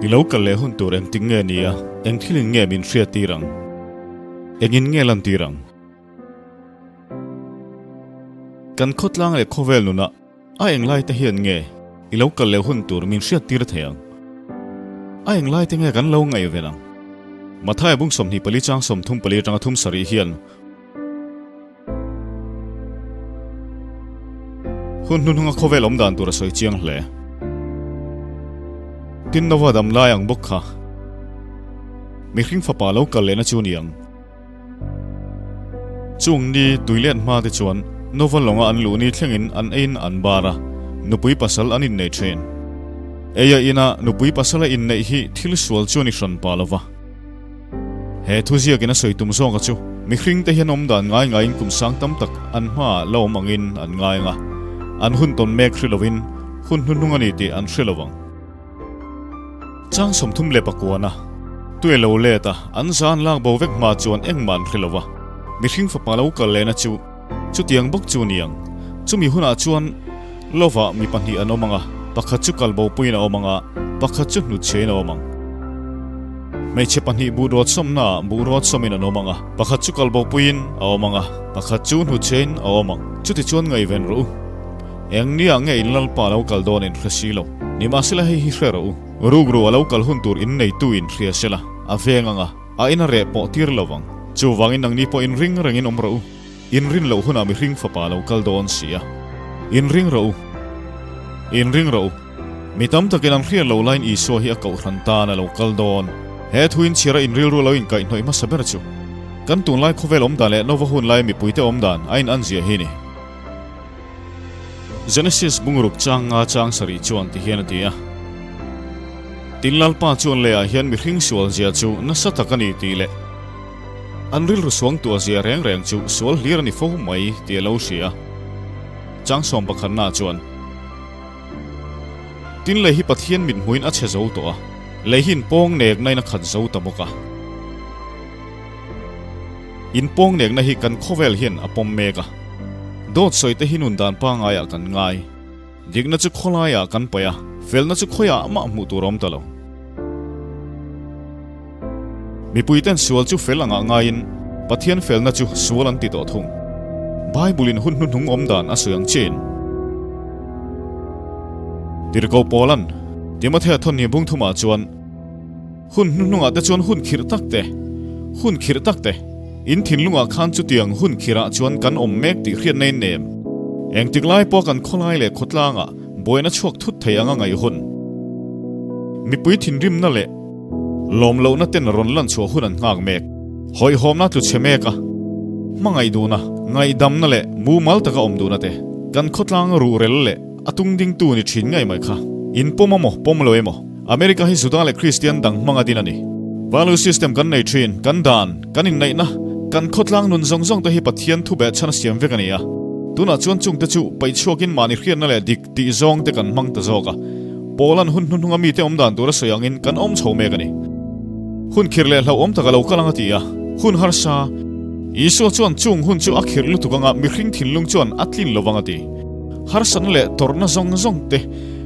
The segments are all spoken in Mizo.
I lo kal leh hun tur engtik nge ni a, eng thilin nge min hriattir ang? Engin nge lantir ang? Kan khawtlang leh khawvel nunah a englai te hian nge i lo kal leh hun tur min hriattir thei ang? A englai te nge kan lo ngaihven ang? Mathaia bung 24 chang 34 atanga 37 hian Hun hnuhnunga khawvel awm dan tur a sawi chiang hle. Tin Nova dam lai ang bawk kha mihring fapa lo kal lehna chu ni ang. Chung ni tui let hma te chuan Nova lawnga an luh ni thlengin an eiin an bar a, nupui pasal an inneih thin. Eia ina nupui pasala inneih hi thil sual chu a ni hran pah lova. He thuziakin a sawi tum zawka chu mihringte hian awm dan ngai ngaiin kum sang tam tak an hmaah la awm angin an ngai ang a, an hun tawn mek hre lovin hun hnuhnung a ni tih an hre lo vang. Chang 39 Tue lo let a, an zan lak bo vek hma chuan engmah an hre lo va, mihring fapa lo kal lehna chu chutiang bawk chu a ni ang. Chumi hunah chuan lovah mi pahnih an awm ang a, pakhat chu kal bopuiin a awm ang a, pakhat chu hnutchhein a awm ang. Hmeichhe pahnih buhruat sawmnaah buhruat sawmin an awm ang a, pakhat chu kal bopuiin a awm ang a, pakhat chu hnutchhein a awm ang. Chutichuan ngaihven rawh u. Eng nia nge in Lalpa lo kal dawn in hre si lo. Nimahsela hei hi hre rawh u. Rukru a lo kal hun tur in neitu in hria sela, a veng ang a, a in a reh pawh tir lo vang. Chuvangin nangni pawh in ring rengin awm rawh u. In rin loh hunah mihring fapa lo kal dawn si a. In ring rawh u. In ring rawh u. Mi tam takin an hriat loh laiin Isua hi a kohhran tan a lo kal dawn. He thu inchhira in rilru lo inkaihhnawih hmasa ber chu kan tunlai khawvel awm dan leh Nova hun laia mipuite awm dan a in anzia hi ni. Genesis bungruk chang nga chang sarih chuan ti hian a ti a. Tin Lalpa chuan leiah hian mihring sual zia chu nasa tak a ni tih leh An rilru suang tuah zia reng reng chu sual hlir a ni fo mai tih a lo hria. Chang sawm pakhatna chuan, Tin lei hi Pathian mithmuhin a chhe zo tawh a, lei hi inpawng neknain a khat zo ta bawk a. Inpawng nekna hi kan khawvel hian a pawm mek a. Dawt sawi te hi nun dan pangaiah kan ngai. Dikna chu khawlaiah kan paih a, felna chu khawiah mah hmuh tur a awm ta lo. Mipuiten sual chu fel angah ngaiin Pathian felna chu sual an ti tawh thung. Bible-in hun hnuhnung awm dan a sawi ang chiahin. Tirhkoh Paula'n Timothea thawnhnih bung thumah chuan, Hun hnuhnungah te chuan hun khirh tak te, hun khirh tak te, in thinlungah khan chutiang hun khirhah chuan kan awm mek tih hriatna in nem. Engtik lai pawh kan khawlai leh khawtlangah buaina chhuak thut thei anga ngaih hun. Mipui thinrimna leh lawm lohna ten rawn lan chhuah hun an nghak mek. Hawihhawmna tlu chhe mek a, hmangaih duhna, ngaihdamna leh mumal taka awm duhna te, kan khawtlang ruhrel leh a tungdingtu ni thin ngei mai kha. In pawm amaw pawm lo emaw? America hi Juda leh Kristian dang hmanga din a ni. Value system kan nei thin, kan dan, kan inneihna, kan khawtlang nun zawng zawng te hi Pathian thu behchhan a siam vek a ni a. Tunah chuan chung te chu paihchhuakin mahni hriatna leh dik tih zawng te kan hmang ta zawk a. Paula'n hun hnuhnunga mite awm dan tur a sawi angin kan awm chho mek a ni. Hun khirh leh hlauhawm tak a lo kal ang a ti a, hun harsa. Isua chuan chung hun chu a khirh lutuk anga mihring thinlung chuan a tlin lovang a ti. Harsatna leh tawrhna zawng zawng te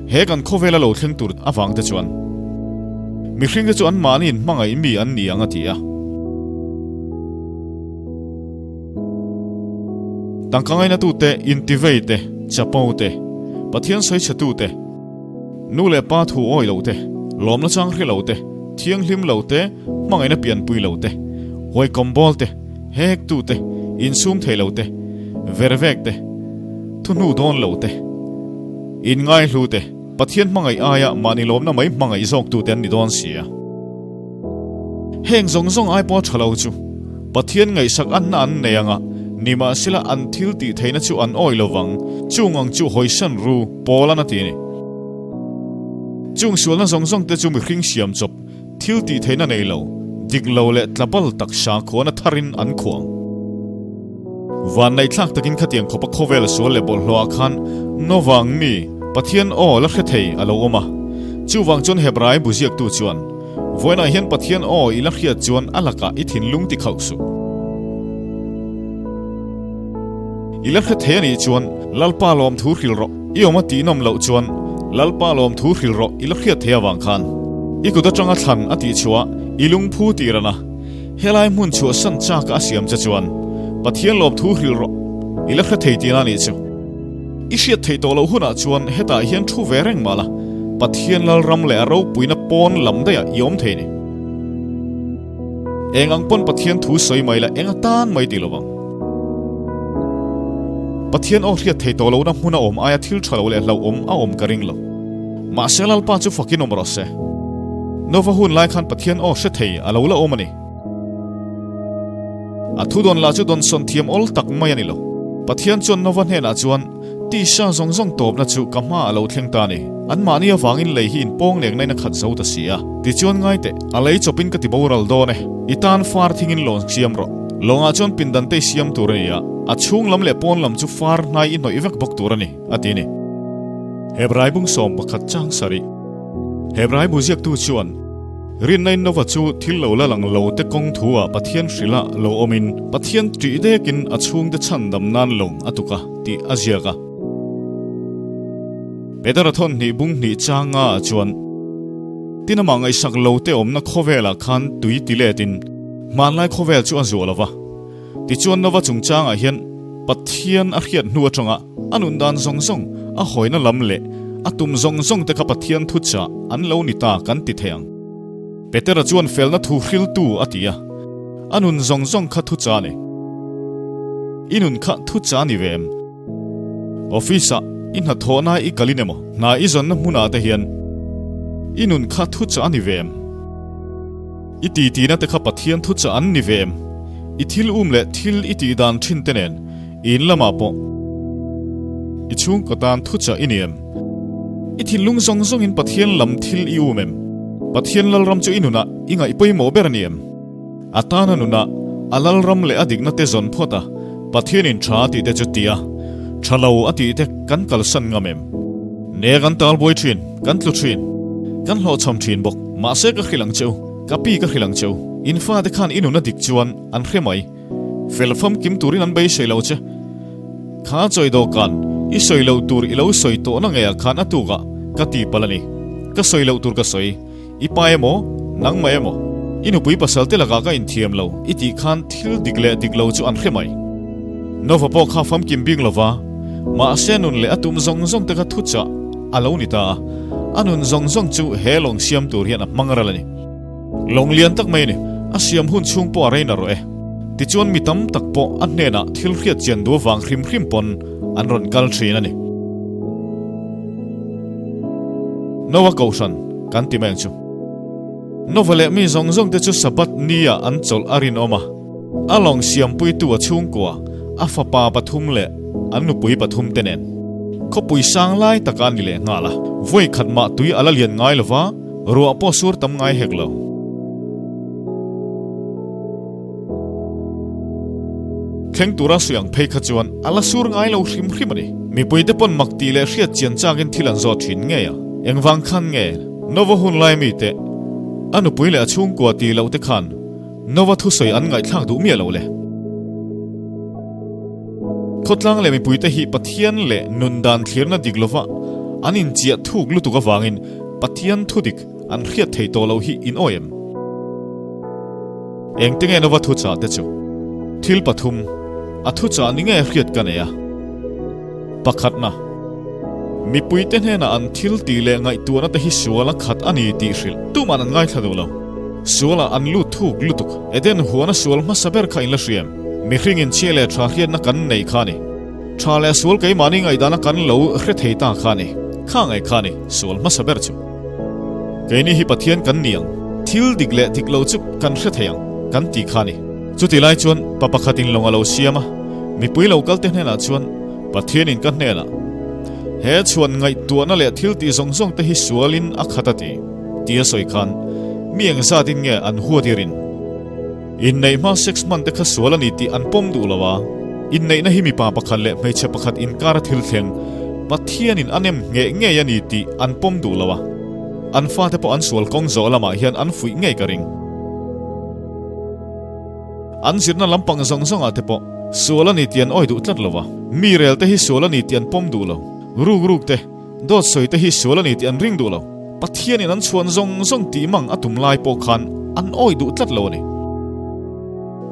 He kan khawvela lo thleng tur avang te chuan mihringte chu anmahniin hmangaih mi an ni ang a ti a. Tangka ngainatute, intivei te, chapo te, Pathian sawichhetu te, nu leh pa thu awi lo te, lawmna chang hre lo te, thianghlim lo te, hmangaihna pianpui lo te, huaikawm bawl te, hektu te, insum thei lo te, vervek te, thuhnu dawn lo te, In ngaihlu te, Pathian hmangaih aia mahni lawmna mai hmangaih zawk tute an ni dawn si a. Heng zawng zawng ai pawh tha lo chu Pathian ngaihsak anna an nei anga, nimahsela an thil tih theihna chu an awi lovang, chung ang chu hawisan ru pawl an a ti a ni. Chung sualna zawng zawng te chu mihring siam chawp thil tih theihna nei lo, dik lo leh tlabal tak sakhuana tharin an khuang. Vannaihthlak takin khatiang khawpa khawvel sual leh bawlhhlawhah khan Novang mi, Pathian aw la hre thei a lo awm a. Chuvang chuan Hebrai bu ziaktu chuan, Vawiinah hian Pathian aw i la hriat chuan a lakah i thinlung ti khauh suh. I la hre thei a nih chuan Lalpa lawmthu hrilh rawh. I awm a tihnawm loh chuan Lalpa lawmthu hrilh rawh i la hriat thei avang khan. I kut atanga thlan a tih chhuah i lungphu tih ran a, helai hmun chhuahsan chak a siam che chuan Pathian lawmthu hrilh rawh, i la hre thei tihna a nih chu. I hriat theih tawh loh hunah chuan hetah hian thu ve reng mah la, Pathian Lalram leh a ropuina pawn lam daihah i awm thei ni. Eng ang pawn Pathian thu sawi mai la eng atan mai ti lovang. Pathian aw hriat thei tawh lohna hmun a awm aia thil tha lo leh hlauhawm a awm ka ring lo. Mahse Lalpa chu fakin awm rawh se. Nova hun lai khan Pathian aw hre thei a lo la awm a ni. A thu dawn lah chu dawnsawn thiam awl tak mai a ni lo. Pathian chuan Nova hnenah chuan, Tisa zawng zawng tawpna chu ka hma a lo thleng ta a ni. Anmahni avangin lei hi inpawng lek nain a khat zo ta si a. Tichuan ngai teh, a lei chawpin ka ti boral dawn e. I tan far thingin lawng siam rawh. Lawngah chuan pindan te i siam tur a ni a, a chhung lam leh pawn lam chu far hnai i hnawih vek bawk tur a ni, a ti a ni. Hebrai bung 11 chang sarih. Hebrai bu ziaktu chuan, Rinna in Nova chu thil lo la lang lo te kawng thu ah Pathian hrilh ah lo awm in Pathian ṭih dek in a chhungte chhandam nan lawng a tuk a tih a ziak a. Petera thawn hnih bung hnih chang nga ah chuan tin amah ngaihsak lo te awmna khawvel ah khan tui ti let in hmanlai khawvel chu a zuah lo va. Tichuan Nova chungchang ah hian Pathian a hriat hnu atanga a nun dan zawng zawng, a hawina lam leh a tum zawng zawng te kha Pathian thuchah an lo ni ta kan ti thei ang. Petera chuan felna thu hriltu a ti a, a nun zawng zawng kha thuchah a ni. I nun kha thuchah a ni ve em? Office ah i hnathawhna i kalin emaw, hna i zawnna hmunah te hian i nun kha thuchah a ni ve em? I titina te kha Pathian thuchah an ni ve em? I thil um leh thil i tih dan thin te nen i in lamah pawh i chhungkaw tan thuchah i ni em? I thinlung zawng zawngin Pathian lam thil i um em? Pathian Lalram chu i nunah i ngaih pawimawh ber a ni em? A tana nunah a Lalram leh a dikna te zawn phawt a, Pathianin tha a tih te chu ti a, tha lo a tih te kan kalsan ngam em? Ne kan talbuai thin, kan tlu thin, kan hlawhchham thin bawk. Mahse ka hrilh ang che u, ka pi ka hrilh ang che u, in fate khan i nuna dik chuan an hre mai. Fel famkim turin an beisei lo che. Kha chawi dawhkan, i sawi loh tur i lo sawi tawhna ngeiah khan a tukah ka ti palh a ni. Ka sawi loh tur ka sawi, i pa emaw, nangmah emaw, i nupui pasal te lakah ka inthiam lo i tih khan thil dik leh dik lo chu an hre mai. Nova pawh kha famkim bik lova, mahse nun leh a tum zawng zawng te kha thuchah a lo ni ta a, a nun zawng zawng chu he lawng siam tur hian a hmang ral a ni. Lawng lian tak mai a ni, a siam hun chhung pawh a rei na rawh e. Tichuan mi tam tak pawh a hnenah thil hriat chian duh avang hrim hrim pawn an rawn kal thin a ni. Noah Kohhran kan ti mai ang chu. Nova leh mi zawng zawng te chu Sabbath ni ah an chawlh a rinawm a, a lawng siampuitu a chhungkua, a fapa pathum leh an nupui pathum te nen. Khawpui sang lai taka a ni leh nghal a, vawi khat mah tui a la lian ngai lo va, ruah pawh sur tam ngai hek lo. Thleng tura sawi ang phei kha chuan a la sur ngai lo hrim hrim a ni. Mipuite pawn mak tih leh hriat chian chakin thil an zawt thin ngei a. Engvang khan nge Nova hun lai mite, a nupui leh a chhungkua tih loh te khan Nova thusawi an ngaihthlak duh miah lo le? Khawtlang leh mipuite hi Pathian leh nun dan thlirna dik lova an inchiah thuk lutuk avangin Pathian thudik an hriat thei tawh loh hi in awi em? Engte nge Nova thuchah te chu? Thil pathum, a thuchah ni nge hriat ka nei a? Pakhatna, mipuite hnenah an thil tih leh ngaihtuahna te hi sual a khat a ni tih hrilh tuman an ngaithla duh lo. Sualah an lut thuk lutuk. Eden huana sual hmasa ber kha in la hriam. Mihring inchhia leh tha hriatna kan neih kha a ni. Tha leh sual keimahni ngaihdana kan lo hre thei ta kha a ni. Kha ngaih kha a ni, sual hmasa ber chu. Keini hi Pathian kan ni ang, thil dik leh dik lo chu kan hre thei ang, kan ti kha a ni. Chuti lai chuan pa pakhatin lawng a lo siam a, mipui lo kalte hnenah chuan, Pathianin ka hnenah, He chhuan ngaihtuahna leh thil tih zawng zawng te hi sualin a khat a ti, tia sawi khan mi engzatin nge an huat i rin? Inneih hma sex hman te kha sual a ni tih an pawm duh lo a, inneihna hi mipa pakhat leh hmeichhe pakhat inkara thil thleng Pathianin a nem ngheh ngei a ni tih an pawm duh lo a, an fate pawh an sual kawng zawh lamah hian an fuih ngei ka ring. An zirna lampang zawng zawngah te pawh sual a ni tih an awi duh tlat lo a, mi rel te hi sual a ni tih an pawm duh lo, ruk ruk te, dawt sawi te hi sual a ni tih an ring duh lo. Pathianin an chhuan zawng zawng tih mang a tum lai pawh khan an awih duh tlat lo a ni.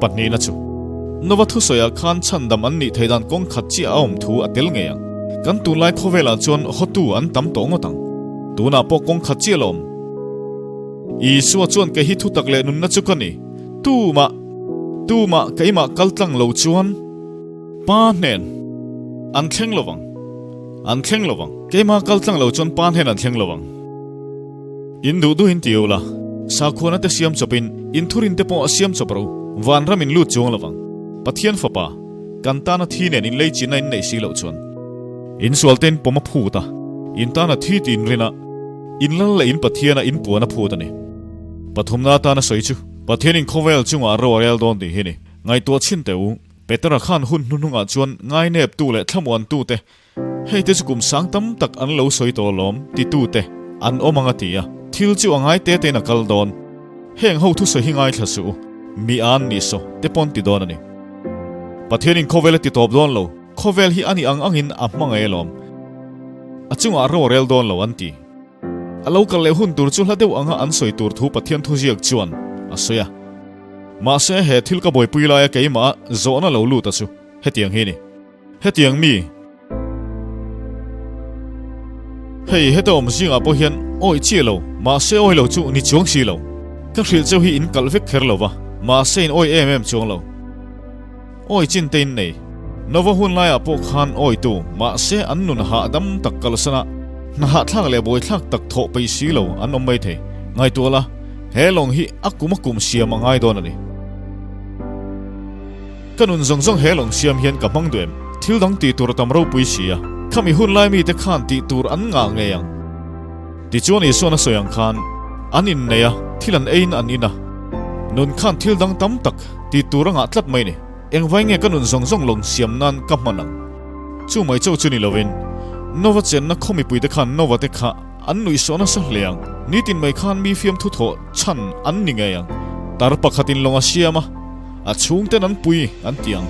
Pahnihna chu, Nova thusawiah khan chhandam an nih theih dan kawng khat chiah a awm thu a tel ngei ang. Kan tunlai khawvelah chuan hawtu an tam tawh ngawt ang. Tunah pawh kawng khat chiah la awm. Isua chuan kei hi thutak leh nunna chu ka ni. Tumah, tumah keimah kal tlang lo chuan Pa hnen an thleng lo vang. An thleng lo vang. Keimah kal tlang lo chuan Pa hnen an thleng lo vang. In duh duhin ti ula, sakhuana te siam chawpin in thurin te pawh a siam chawp ro. Vanram in lut chuang lo vang. Pathian Fapa, kan tana thi nen in lei chinna in neih si loh chuan. In sual te in pawm a phut a, in tana thi ti in rin a, in lal leh in Pathiana in puan a phut a ni. Pathumna atana sawi chu, Pathianin khawvel chungah ro a rel dawn tih hi ni. Ngaihtuah chhin teh u, Petera khan hun hnuhnungah chuan ngaineptu leh thlamuantute, hei te chu kum sang tam tak an lo sawi tawh alawm, titute an awm ang a ti a. Thil chu a ngai te tein a kal dawn. Heng ho thusawi hi ngaithla suh u, mi an nih saw te pawn ti dawn a ni. Pathianin khawvel a ti tawp dawn lo, khawvel hi a nih ang angin a hmangaih alawm. A chungah ro a rel dawn lo an ti. A lo kal leh hun tur chu hla deuh anga an sawi tur thu Pathian thuziak chuan a sawi a. Mahse he thil ka buaipui laia keimah zawhna lo lut a chu hetiang hi a ni. Hetiang mi? Hei heta awm zingah pawh hian awi chiah lo, mahse awi lo chu ni chuang si lo. Ka hrilh cheu hi in kalh vek kher lo va, mahse in awi em em chuang lo. Awi chin te in nei. Nova hun laiah pawh khan awitu, mahse an nun hahdam tak kalsana hna hahthlak leh buaithlak tak thawh peih si lo an awm mai thei. Ngaihtuah la, he lawng hi a kum a kum siam a ngai dawn a ni. Ka nun zawng zawng he lawng siam hian ka hmang duh em? Thil dang tih tur a tam ropui si a, khami hun lai mite khan tih tur an ngah ngei ang. Tichuan Isuan a sawi ang khan an innei a, thil an eiin an in a. Nun khan thil dang tam tak tih tur a ngah tlat mai ni. Engvai nge ka nun zawng zawng lawng siam nan ka hman ang? Chu mai chauh chu ni lovin, Nova chenna khaw mipuite khan Nova te kha an nuihsawh nasa hle ang. Nitin mai khan mi fiamthu thawh chhan an ni ngei ang. Tar pakhatin lawng a siam a, a chhungten an pui an ti ang.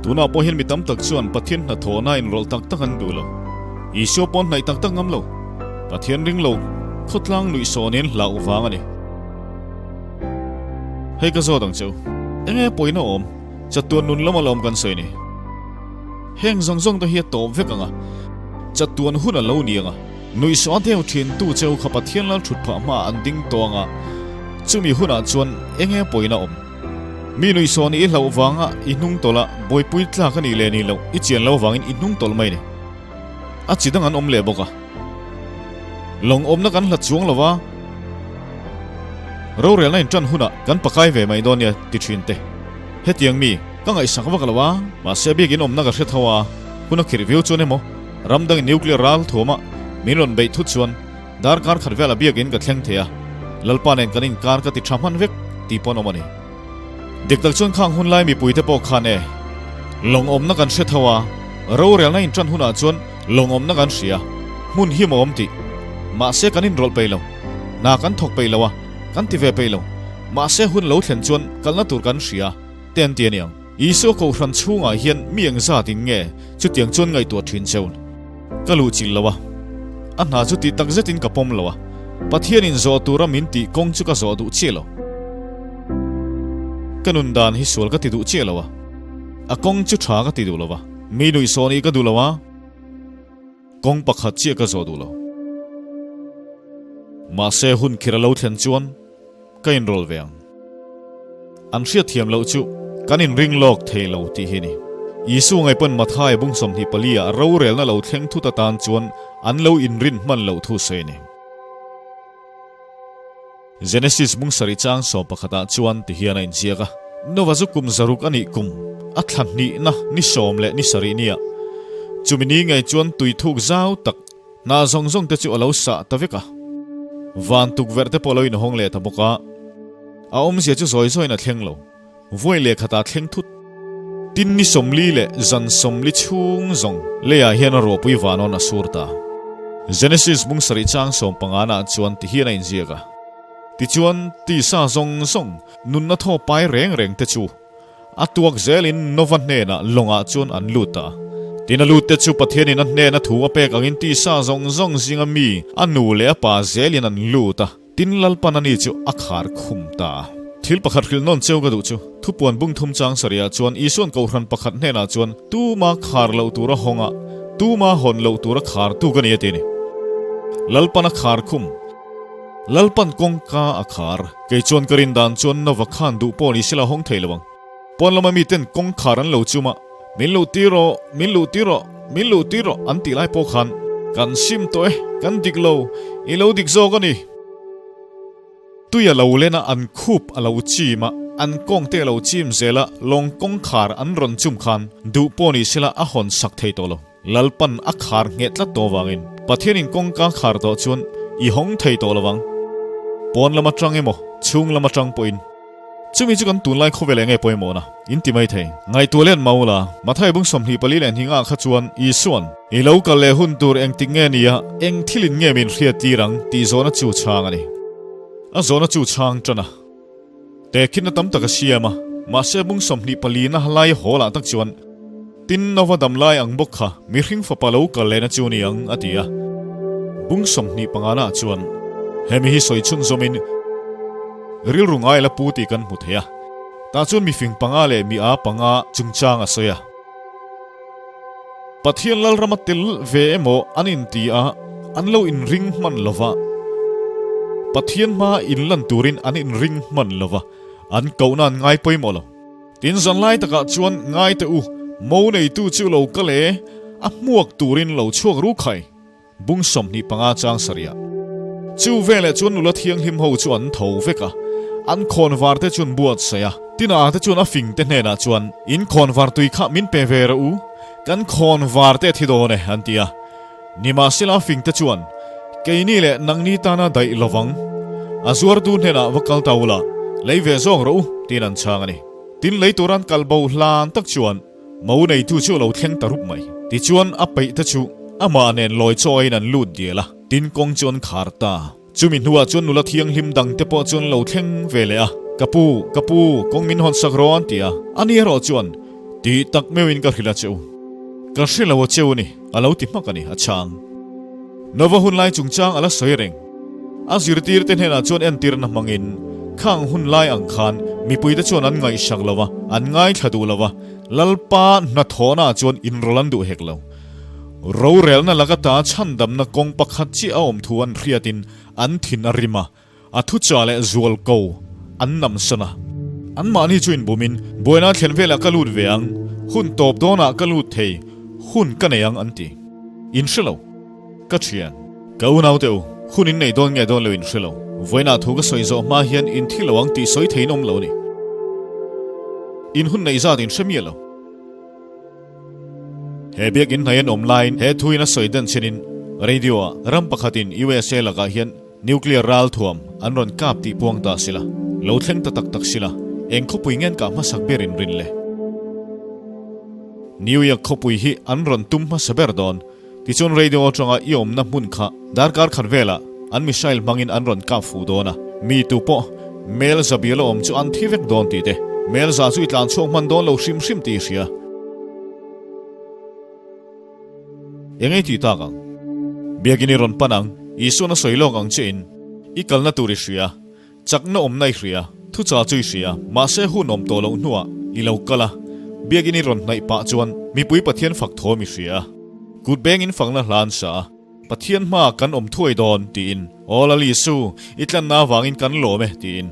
Tunah pawh hian mi tam tak chuan Pathian hnathawhna inrawlh tak tak an duh lo. Isua pawh an hnaih tak tak ngam lo. Pathian ring lo khawtlang nuihsawnin hlauh vang a ni. Hei ka zawt ang che u. Enge pawhin a awm? Chatuan nun lam alawm kan sawi ni. Heng zawng zawng te hi a tawp vek ang a, chatuan hun a lo ni ang a. Nuihsawh a deuh thin tu cheu kha Pathian lal thut phah hmaah an ding tawh ang a, chumi hunah chuan enge pawhin a awm? Mi nuihsawh nih i hlauh vanga i hnung tawlh a, buaipui tlak a nih leh nih loh i chian lo vangin i hnung tawlh mai ni. A chi dang an awm leh bawk a. Lawng awmna kan hlat chuang lo va, rorelna inṭan hunah kan pakai ve mai dawn nia ti ṭhin te. Hetiang mi, ka ngaihsak vak lo a, mahse biakin awmna ka hre tho a, hun a khirh viau chuan emaw, ram dangin nuclear ral thuama min rawn beih thut chuan darkar khat velah biakin ka thleng thei a, Lalpa nen kan inkar ka ti ṭha hman vek tih pawn awm a ni. Dik tak chuan khang hun lai mipuite pawh khan e, lawng awmna kan hre tho a, rorelna inṭan hunah chuan lawng awmna kan hria, hmun hi maw awm tih. Mahse kan inrawlh peih lo, hna kan thawk peih lo a, kan ti ve peih lo. Mahse hun lo thlen chuan kalna tur kan hria, te an ti a niang. Isua kohhran chhungah hian mi engzatin nge chutiang chuan ngaihtuah ṭhin cheu? Ka luh chilh lo a, a hna chu tih tak zetin ka pawm lo a, Pathianin zawh tura min tih kawng chu ka zawh duh chiah lo. Ka nun dan hi sual ka ti duh chiah lo a, a kawng chu tha ka ti duh lo va, mi nuihsawn ih ka duh lo a, kawng pakhat chiah ka zawh duh lo. Mahse hun khir a lo thlen chuan ka inrawlh ve ang. An hriatthiam loh chu kan inring lawk thei lo tih hi a ni. Isu ngai pawn Matthai bung 24 ah rorelna lo thleng thut atan chuan an lo inrin hman loh thu sawi a ni. Genesis bung sarih chang 11 ah chuan ti hian a inziak a, Nova chu kum zaruk a nih kum a thla hnihna ni sawm leh ni sarih nia chumi ni ngei chuan tui thuk zau tak Hna zawng zawng te chu a lo sah ta vek a, van tukverh te pawh a lo inhawng leh ta bawk a, a awmzia chu zawi zawiin a thleng lo, vawi leh khatah a thleng thut. Tin ni 40 leh zan 40 chhung zawng leiah hian a ruahpui vanawn a sur ta. Genesis bung sarih chang 15 ah chuan ti hian a inziak a, Tichuan tisa zawng zawng nunna thaw pai reng reng te chu, A tuak zelin Nova hnenah lawngah chuan an lut a. Tin a lut te chu Pathianin a hnena thu a pek angin tisa zawng zawng zinga mi a nu leh a pa zelin an lut a, tin Lalpan ani chu a khar khum ta a. Thil pakhat hrilh nawn cheu ka duh chu, thupuan bung thum chang sarihah chuan Isuan kohhran pakhat hnenah chuan tuma khar loh tura hawng a, tuma hawn loh tura khar tu ka ni a ti a ni. Lalpan a khar khum. Lalpan kawngka a khar. Kei chuan ka rin dan chuan Nova khan duh pawh ni sela hawng thei lo ang. Pawn lama miten kawngkhar an lo chum a, Min luh tir rawh, min luh tir rawh, min luh tir rawh an tih lai pawh khan kan sim tawh e, kan dik lo, i lo dik zawk a ni. Tui a lo len a, an khup a lo chim a, an kawng te a lo chim zel a, lawng kawngkhar an rawn chum khan duh pawh ni sela a hawn sak thei tawh lo. Lalpan a khar ngheh tlat tawh vangin Pathianin kawngka khar tawh chuan i hawng thei tawh lovang. Pawn lam atang emaw, chhung lam atang pawhin. Chumi chu kan tunlai khawvel eng nge pawimawhna? In ti mai thei. Ngaihtuah len Maula, Mathai bung 24 ah kha chuan Isuan, I lo kal leh hun tur engtik nge nia, eng thilin nge min hriat tir ang? tih zawhna chu chhang a ni. A zawhna chu chhang tan a. Tehkhinna tam tak a siam a, mahse bung 24 na lai hawl ah tak chuan Tin Nova dam lai ang bawk kha mihring fapa lo kal lehna chu ni ang a ti a. Bung 25 na ah chuan hemi hi sawi chhunzawmin rilru ngai la pu tih kan hmu thei a, tah chuan mifing panga leh mi a panga chungchang a sawi a. Pathian Lalrama tel ve emaw an inti a, an lo inring hman lo va. Pathian hma inlan turin an inring hman lo va, an kohna an ngai pawimawh lo. Tin zanlai takah chuan ngai teh u, mo neitu chu lo kal e, a hmuak turin lo chhuak ru khai. Bung 25 chang sarihah. Chu veleh chuan nula thianghlim ho chu an tho vek a, an khawnvar te chuan buatsaih a. Tina te chuan a fing te hnenah chuan, In khawnvar tui kha min pe ve rawh u, kan khawnvar te a thi dawn e, an ti a. Nimahsela a fing te chuan, Keini leh nangni tana daih lovang, a zuartu hnenah va kal ta ula, lei ve zawk rawh u, tiin an chhang a ni. Tin lei tur an kal bo hlan tak chuan, Mo neitu chu a lo thleng ta rup mai. Tichuan a peih te chu amah nen lawi chaw aiin an lut dial a, tin kawng chu an khar ta. Chumi hnuah chuan nula thianghlim dang te pawh chuan lo thleng ve leh a, Ka pu, ka pu, kawng min hawn sak rawh an ti a. Ani erawh chuan, Tih tak meuhin ka hrilh a che u. Ka hre lo a che u ni, a lo ti hmak a ni, a chhang. Nova hun lai chungchang a la sawi reng. A zirtirte hnenah chuan entirna hmangin, Khang hun lai ang khan mipuite chuan an ngaihsak lo va, an ngaithla duh lo va, Lalpa hnathawhnaah chuan inrawlh an duh hek lo. Rorelna laka ta chhandamna kawng pakhat chiah a awm thu an hriatin an thin a rim a, a thuchah leh zual ko an namsan a. Anmahni chu inbumin, Buaina thlen velah ka lut ve ang, hun tawp dawnah ka lut thei, hun ka nei ang an ti. In hre lo. Ka thian. Ka unaute u, hun in nei dawn nge dawn lo in hre lo. Vawiinah thu ka sawi zawh hma hian in thi lo ang tih sawi theiin awm lo a ni. In hun neih zat in hre miah lo. He biakinn hnai an awm laiin he thuin a sawi den chinin radio ah ram pakhatin USA lakah hian nuclear ralthuam an rawn kap tih puang ta sila, lo thleng ta tak tak sila, eng khawpui ngen kah hmasak ber in rin le? New York khawpui hi an rawn tum hmasa ber dawn. Tichuan radio atanga i awmna hmun kha darkar khat velah an missile hmangin an rawn kap fuh dawn a, mi tu pawh mel za bial a awm chu an thi vek dawn tih te, mel za chu i tlan chhuak hman dawn lo hrim hrim tih i hria. Eng ei tih tak ang? Biakin i rawn pan ang, Isuan a sawi lawk ang che in i kalna tur i hria, chakna awmna i hria, thucha chu i hria, mahse hun awm tawh loh hnuah i lo kal a, biakin i rawn hnaih pah chuan mipui Pathian fak thawm i hria. Kut bengin fakna hla an sa a, Pathian hmaah kan awm thuai dawn tiin, Aw Lal Isu, i tlanna avangin kan lawm e tiin.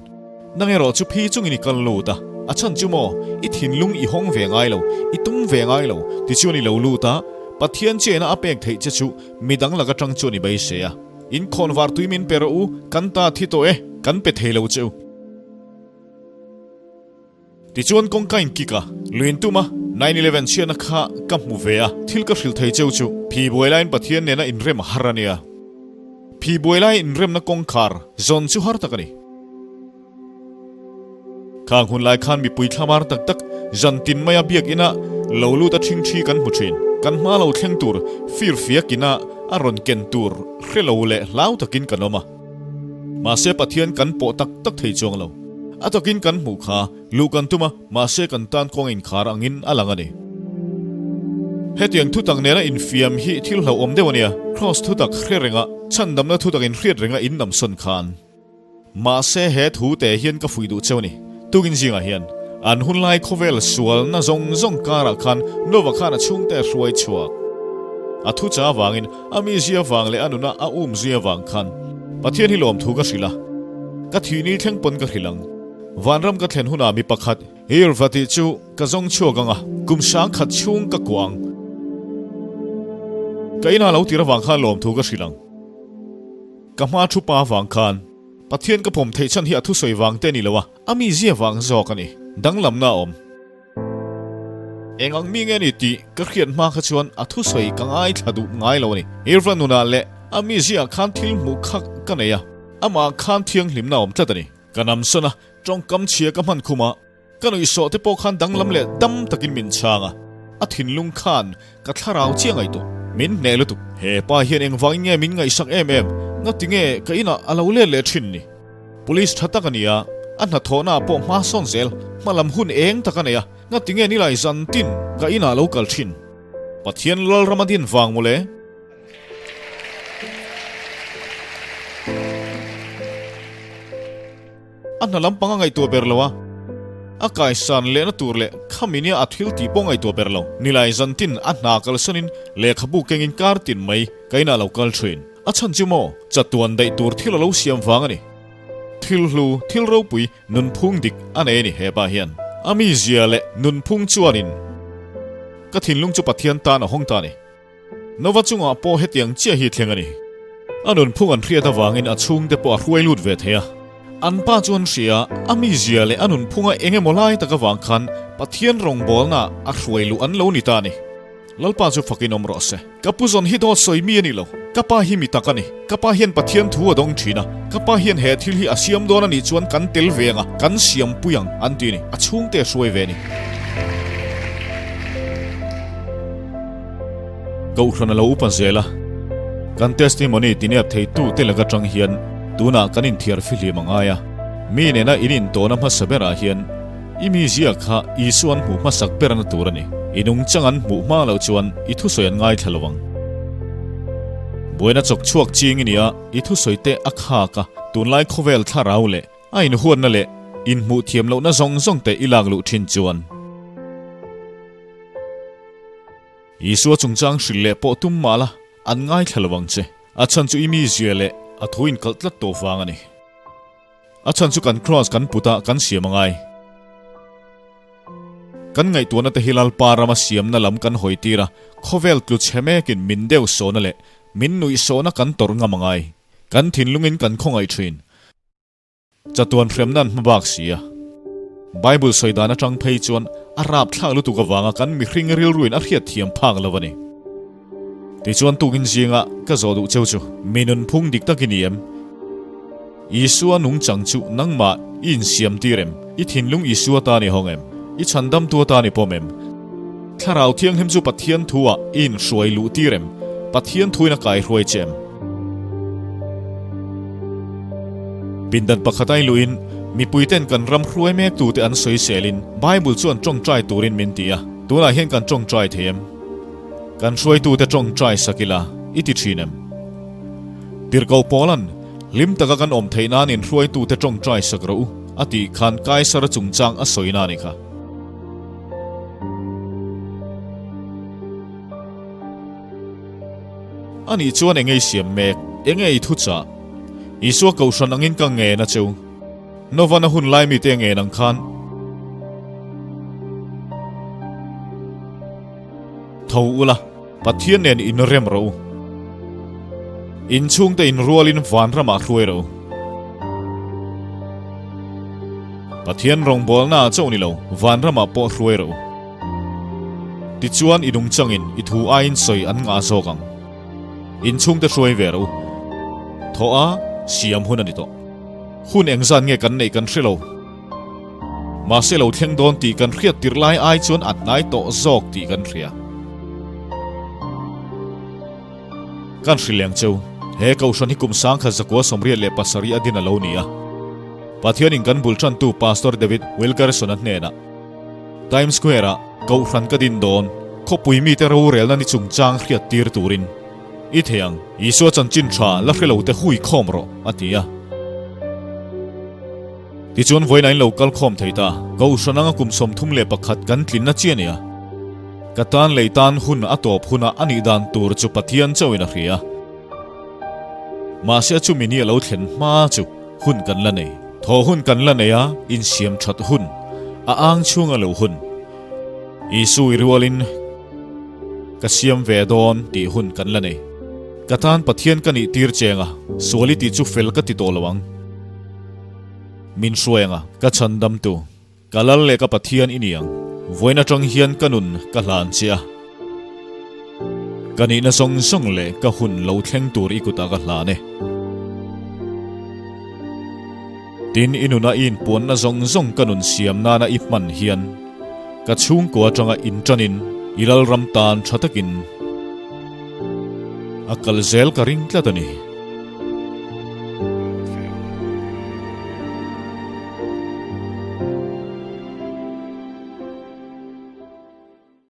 Nang erawh chu phi chungin i kal lut a, a chhan chu maw, i thinlung i hawng ve ngai lo, i tum ve ngai lo, tichuan i lo lut a, Pathian chena a pek theih che chu midang lak atang chuan i beisei a. In khawnvar tui min pe rawh u, kan ta thi tawh e, kan pe thei lo che u. Tichuan kawngka in kik a, luin tum a, 9/11 chhiatna kha ka hmu ve a, thil ka hrilh thei cheu chu, phi buai laiin Pathian nena inrem a har a nia. Phi buai lai inremna kawngkhar zawn chu har tak a ni. Khang hun lai khan mipui thlamar tak tak zan tin maia biakina lo lut a ṭhingṭhi kan hmu ṭhin. Kan hma lo thleng tur firfiak ina a rawn ken tur hre lo leh hlau takin kan awm a. Mahse Pathian kan pawh tak tak thei chuang lo. A takin kan hmuh kha luh kan tum a, mahse kan tan kawng inkhar angin a lang a ni. Hetiang thutak nena infiam hi thil hlauhawm deuh a nia. Kraws thutak hre renga, chhandamna thutak inhriat renga in namsawn khan. Mahse he thu te hian ka fuih duh cheu a ni. Tukin zingah hian an hunlai khawvel sualna zawng zawng karah khan Nova khan a chhungte a hruai chhuak. A thu cha avangin a mizia vang leh a nuna a um zui avang khan Pathian hi lawmthu ka hrilh a, ka thihni thleng pawn ka hrilh ang. Vanram ka thlen hunah mi pakhat Irva tih chu ka zawng chhuak ang a, kum sangkhat chhung ka kuah ang. Ka inah lo tir avang khan lawmthu ka hrilh ang. Ka hma thu pa vang khan Pathian ka pawm theih chhan hi a thusawi vang te ni lo a, a mizia vang zawk a ni. Danglamna a awm. Eng ang mi nge ni tih ka hriat hma kha chuan a thusawi ka ngaithla duh ngai lo a ni. Irva nunah leh a mizia khan thil hmuh kha ka nei a, amah khan thianghlimna a awm tlat a ni. Ka namsawn a, tawngkam chhia ka hman khum a. Ka nuihsawh te pawh khan danglam leh dam takin min chhang a, a thinlung khan ka thlarau chiah ngaihtuah min hneh lutuk. He pa hian engvangin nge min ngaihsak em em, ngati nge ka inah a lo let leh thin ni? Police tha tak a ni a, a hnathawhna ah pawh hma sawn zel, hmalam hun eng tak a nei a, ngati nge nilai zantin ka inah a lo kal thin? Pathian Lalram a din vang mawle. A hna lampang a ngaihtuah ber lo a, a kaisan lehna tur leh khami nia a thil tih pawh ngaihtuah ber lo. Nilai zantin a hna kalsanin lehkhabu kengin kar tin mai ka inah lo kal thin. A chhan chu maw, chatuan daih tur thil a lo siam vang a ni. Thil hlu, thil ropui, nunphung dik a nei a ni hepa hian. A mizia leh nunphung chuanin ka thinlung chu Pathian tan a hawng ta a ni. Nova chungah pawh hetiang chiah hi thleng a ni. A nunphung an hriat avangin a chhungte pawh a hruai lut ve thei a. An pa chu an hria, a mizia leh a nunphunga eng emaw lai tak avang khan Pathian rawngbawlnaah a hruai luh an lo ni ta a ni. Lalpa chu fakin awm rawh se. Ka pu zawn hi dawt sawi mi a ni lo. Ka pa hi mi tak a ni. Ka pa hian Pathian thu a dawng thin a. Ka pa hian he thil hi a siam dawn a nih chuan kan tel ve ang a, kan siam pui ang an ti a ni. A chhungte a hruai ve a ni. Kohhran a lo upa zel a, kan testimony tinep theitu te laka tang hian tunah kan inthiar fihlim a ngai a. Mi nena in intawhna hmasa berah hian i mizia kha Isua an hmuh hmasak berna tur a ni. I nungchang an hmuh hma loh chuan i thusawi an ngaithla lo ang. Buaina chawk chhuak ching i nia, i thusawi te a khak a, tunlai khawvel thlarau leh A inhuatna leh inhmuh thiam lohna zawng zawng te i lak luh thin chuan Isua chungchang hrilh leh pawh tum mah la, an ngaithla lo ang che. A chhan chu i mizia leh a thu inkalh tlat tawh vang a ni. A chhan chu kan kraws kan put a, kan siam a ngai. Kan ngaihtuahna te hi Lalpa rama siamna lam kan hawi tir a, khawvel tlu chhe mekin min deuh sawhna leh min nuih sawhna kan tawrh ngam a ngai. Kan thinlungin kan khawngaih thin. Chatuan hremna an hma bak si a. Bible sawi dan atang phei chuan a rapthlak lutuk avanga kan mihring rilruin a hriat thiam phak lo a ni. Tichuan tukin zinga ka zawh duh cheu chu mi nunphung dik tak i ni em? Isua nungchang chu nangmah i insiam tir em? I thinlung Isua tan i hawng em? I chhandamtu atan i pawm em? Thlarau Thianghlim chu Pathian thu-ah i inhruai luh tir em? Pathian thuin a kaihruai che em? Pindan pakhat ai luhin mipuiten kan ram hruai mek tute an sawiselin Bible chuan tawngtai turin min ti a, tunah hian kan tawngtai thei em? Kan hruaitute tawngtai sak ila i ti thin em? Tirhkoh Paulan, Hlim taka kan awm theih nan in hruaitute tawngtai sak rawh u, a tih khan Kaisara chungchang a sawina a ni kha. Anih chuan enge i siam mek? Enge i thuchah? Isua kohhran angin ka ngen a cheu. Novan a hun lai mite a ngen ang khan. Tho ula, Pathian nen inrem rawh u. Inchhungte inrualin vanramah hruai rawh u. Pathian rawngbawlnaah chauh ni lo, vanramah pawh hruai rawh u. Tichuan i nungchangin i thu aiin sawi an ngah zawk ang. Inchhungte hruai ve rawh u. Thawh a, siam hun a ni tawh. Hun engzat nge kan neih kan hre lo. Mahse lo thleng dawn tih kan hriat tirh lai ai chuan a hnai tawh zawk tih kan hria. Kan hrileng cheu. He Kohhran hi kum sangkhat zakua 87 a din a lo ni a. Pathianin kan bul tantu Pastor David Wilkerson-a hnenah Times Square-ah Kohhran ka din dawn. Khawpui mite rorelna ni chungchang hriattir turin i thei ang. Isua chanchin tha la hre lo te hui khawm rawh, a ti a. Tichuan vawiin a in lo kal khawm thei ta. Kohhran anga kum 31 kan tlinna chi a ni a. Ka tan lei tan hun a tawp huna a nih dan tur chu Pathian chauhin a hria. Mahse chumi ni a lo thlen hma chu hun kan la nei. Thaw hun kan la nei a, insiam that hun, a ang chhunga lo hun. Isu i rualin ka siam ve dawn tih hun kan la nei. Ka tan Pathian ka nih tir cheng a, sual i tih chu fel ka ti tawh lo ang. Min hruai anga ka chhandamtu. Ka lal leh ka Pathian i ni ang. Vawiin atang hian ka nun ka hlan che a. Ka nihna zawng zawng leh ka hun lo thleng tur i kutah ka hlan e. Tin, i nuna i inpuanna zawng zawng ka nun siam nana i hman hian ka chhungkua atanga inṭanin i lalram tan tha takin a kal zel ka ring tlat a ni.